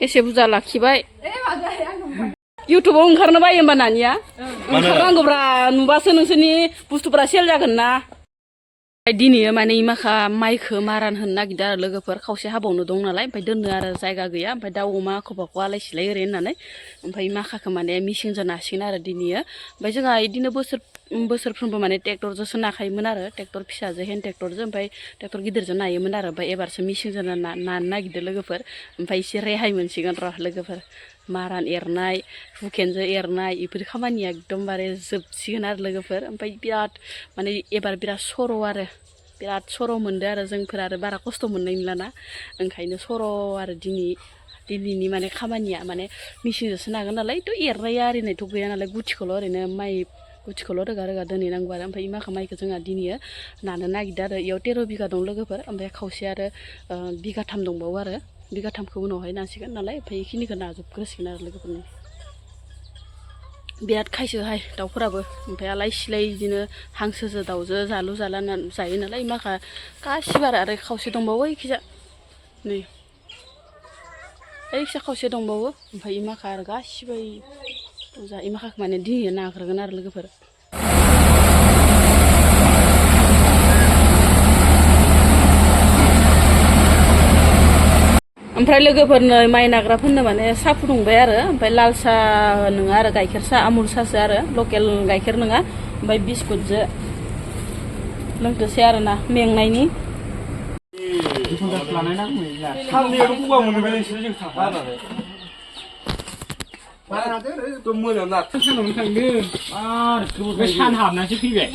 एसे बुरजा लाखिबाय इउटुबाव ओंखारनो बायो होमबा नानिया ओंखारनांगौब्रा नुबासो नोंसोरनि बुस्थुफोरा सेल जागोन ना दिनै माने इमाखा माइखौ मारान होनो नागिरदों आरो लोगोफोर खावसे हाबावनो दं नालाय ओमफ्राय दोननो आरो जायगा गैया ओमफ्राय दाउ अमा खबाखौ आलाय सिलाय ओरै होननानै ओमफ्राय माखाखौ माने मिसिंजों नासिगोन आरो दिनैयो ओमफ्राय जोंहा बिदिनो बोसोरफ्रोमबो माने ट्रेक्टरजोंसो नाखायोमोन आरो ट्रेक्टर फिसाजों हेन्ड ट्रेक्टरजों ओमफ्राय ट्रेक्टर गिदिरजों नायोमोन आरो ओमफ्राय एबारसो मिसिंजों नानो नागिरदों लोगोफोर ओमफ्राय एसे रेहाय मोनसिगोन र' लोगोफोर मारान एरनाय हुकेनजों एरनाय बेफोर खामानिया एकदमबारे जोबसिगोन आरो लोगोफोर ओमफ्राय बिराद माने एबार बिराद सर' आरो बिराद सर' मोनदों आरो जोंफोर आरो बारा खस्थ' मोननाय नंलाना ओंखायनो सर' आरो दिनैनि माने खामानिया माने मिसिनजोंसो नागोन नालाय थ' एरनाया आरिनायथ' गैया नालाय गुथिखौल' ओरैनो माइ गुथिखौल' रोगा दोनहैनांगौ आरो ओमफ्राय माखा माइखौ जोंहा दिनै नानो नागिरदों आरो इयाव 13 बिगा दं लोगोफोर ओमफ्राय खावसे आरो बिगाथाम दंबावो आरो बिगाथामखौ उनावहाय नासिगोन नालाय ओमफ्राय बेखिनिखौ नाजोबग्रोसिगोन आरो लोगोफोरनि बिराद खायसोहाय दाउफोराबो ओमफ्राय आलाय सिलाय बिदिनो हांसोजों दाउजों जालु जाला जायो नालाय माखा गासिबो आरो खावसे दंबावो इखिजा नै ओइखिजा खावसे दंबावो ओमफ्राय माखा आरो गासिबो बुरजा माखाखौ माने दिनै नाग्रोगोन आरो लोगोफोर ओमफ्राय लोगोफोरनो माइ नाग्राफोरनो माने साहा फुदुंबाय आरो ओमफ्राय लाल साहा नङा आरो गाइखेर साहा आमुल साहासो आरो लकेल गाइखेर नङा ओमफ्राय बिस्कुटजों लोंथोसै आरो ना मेंनायनि सान हाबनासो फैबाय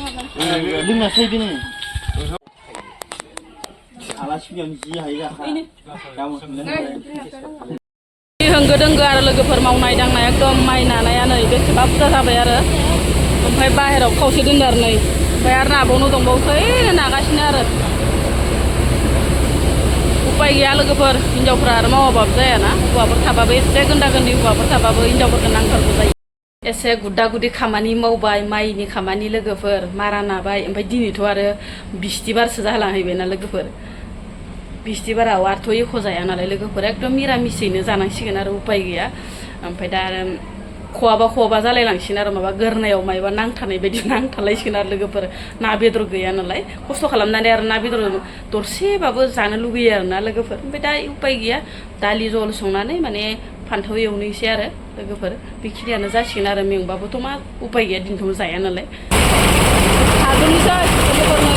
होंगो दोंगो आरो लोगोफोर मावनाय दांनाय एकदम माइ नानाया नै बेसेबा बुरजा जाबाय आरो ओमफ्राय बाहेरायाव खावसे दोनदों आरो नै ओमफ्राय आरो नाबावनो दंबावोसो नागासिनो आरो उपाय गैया लोगोफोर हिनजावफ्रा आरो मावाबाबो जायाना हौवाफोर थाबाबो एसे गोन्दा गोन्दै हौवाफोर थाबाबो हिनजावफोरखौ नांथारगौ जायो एसे गुड्डा गुड्डि खामानि मावबाय माइनि खामानि लोगोफोर मारा नाबाय ओमफ्राय दिनैथ' आरो बिस्थिबारसो जालांहैबायना लोगोफोर बिस्थिबाराव आरोथ' एख' जाया नालाय लोगोफोर एकदम मिरामिसैनो जानांसिगोन आरो उपाय गैया ओमफ्राय दा आरो खवाबा जालायलांसिगोन आरो माबा गोरनायाव मायबा नांथानाय बायदि नांथालायसिगोन आरो लोगोफोर ना बेदर गैया नालाय खस्थ' खालामनानै आरो ना बेदर दरसेबाबो जानो लुगैयो आरो ना लोगोफोर ओमफ्राय दा उपाय गैया दालि जल संनानै माने फान्थाव एवनोसै आरो लोगोफोर बेखिनियानो जासिगोन आरो मेंबाबोथ' मा उपाय गैया दिनथ' जाया नालाय हाजोंसै लोगोफोरनो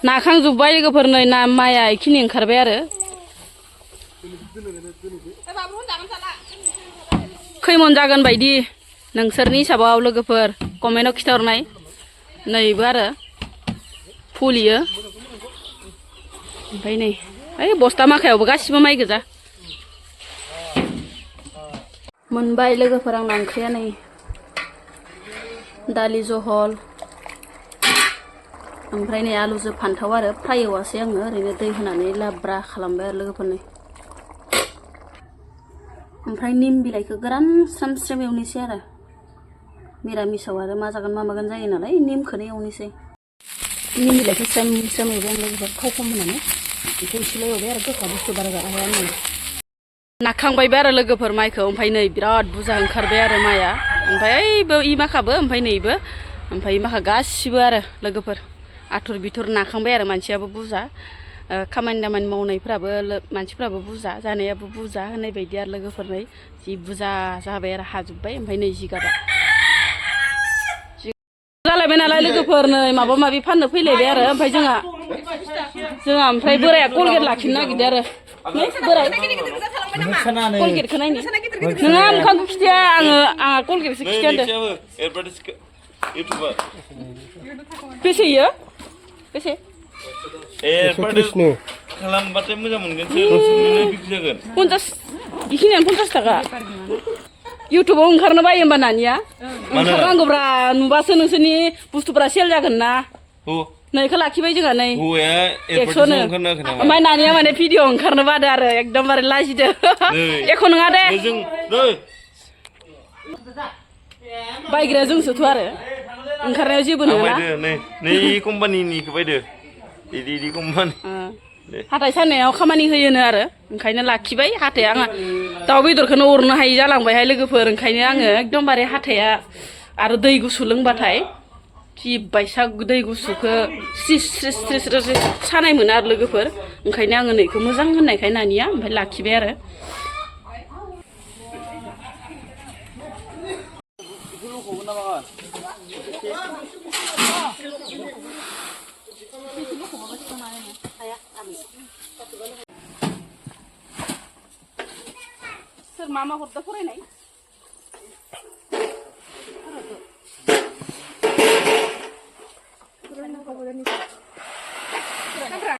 नाखांजोब्बाय लोगोफोर नै ना माइआ बेखिनि ओंखारबाय आरो खैमन जागोन बायदि नोंसोरनि हिसाबाव लोगोफोर कमेन्टआव खिथाहरनाय नैबो आरो फुलियो ओमफ्राय नै ओइ बस्ता माखायावबो गासिबो माइ गोजा मोनबाय लोगोफोर आंना ओंख्रिया नै दालि जहल ओमफ्राय नै आलुजों फान्थाव आरो फ्राय एवासै आङो ओरैनो दै होनानै लाब्रा खालामबाय आरो लोगोफोरनो ओमफ्राय निम बिलाइखौ गोरान स्राम स्राम एवनोसै आरो मिरामिसाव आरो मा जागोन मा मागोन जायो नालाय निमखौनो एवनोसै निम बिलाइखौ स्राम स्राम एवबाय आं लोगोफोर थाव खम होनानै बेखौ एसेल' एवबाय आरो गोखा बुस्थु बारा जानो हाया आङो नाखांबायबो आरो लोगोफोर माइखौ ओमफ्राय नै बिराद बुरजा ओंखारबाय आरो माइआ ओमफ्राय ओइबो इ माखाबो ओमफ्राय नैबो ओमफ्राय माखा गासिबो आरो लोगोफोर आथुर बिथुर नाखांबाय आरो मानसियाबो बुरजा खामानि दामानि मावनायफ्राबो मानसिफ्राबो बुरजा जानायाबो बुरजा होनाय बायदि आरो लोगोफोरनै जि बुरजा जाबाय आरो हाजोब्बाय ओमफ्राय नै जिगाबा जालायबाय नालाय लोगोफोर नै माबा माबि फाननो फैलायबाय आरो ओमफ्राय जोंहा ओमफ्राय बोराया कलगेट लाखिनो नागिरदों आरो बोराय कलगेटखौ नायनो नोंहा मोखांखौ खिथाया आंहा कलगेटसो खिथाया होनदों बेसे इयो बेसे खालामबाथाय मोजां मोनगोन 50 इखिनियानो 50 थाखा इउटुबाव ओंखारनो बायो होमबा नानिया ओंखारनांगौब्रा नुबासो नोंसोरनि बुस्थुफोरा सेल जागोन ना नैखौ लाखिबाय जोंहा नै 100नो ओमफ्राय नानिया माने भिडिअ ओंखारनो बादो आरो एकदमबारे लाजिदो एख' नङा दे बायग्राया जोंसोथ' आरो ओंखारनायाव जेबो नङा नै कम्पानिनिखौ बायदो इदि कम्पानि हाथाय सानायाव खामानि होयोनो आरो ओंखायनो लाखिबाय हाथाया आंहा दाउ बेदरखौनो अरनो हायि जालांबायहाय लोगोफोर ओंखायनो आङो एकदमबारे हाथाया आरो दै गुसु लोंबाथाय जि बायसा दै गुसुखौ स्रिस स्रिस स्रिस स्रिस सानाय मोनो आरो लोगोफोर ओंखायनो आङो नैखौ मोजां होननायखाय नानिया ओमफ्राय लाखिबाय आरो सोर मा मा हरदो फरायनाय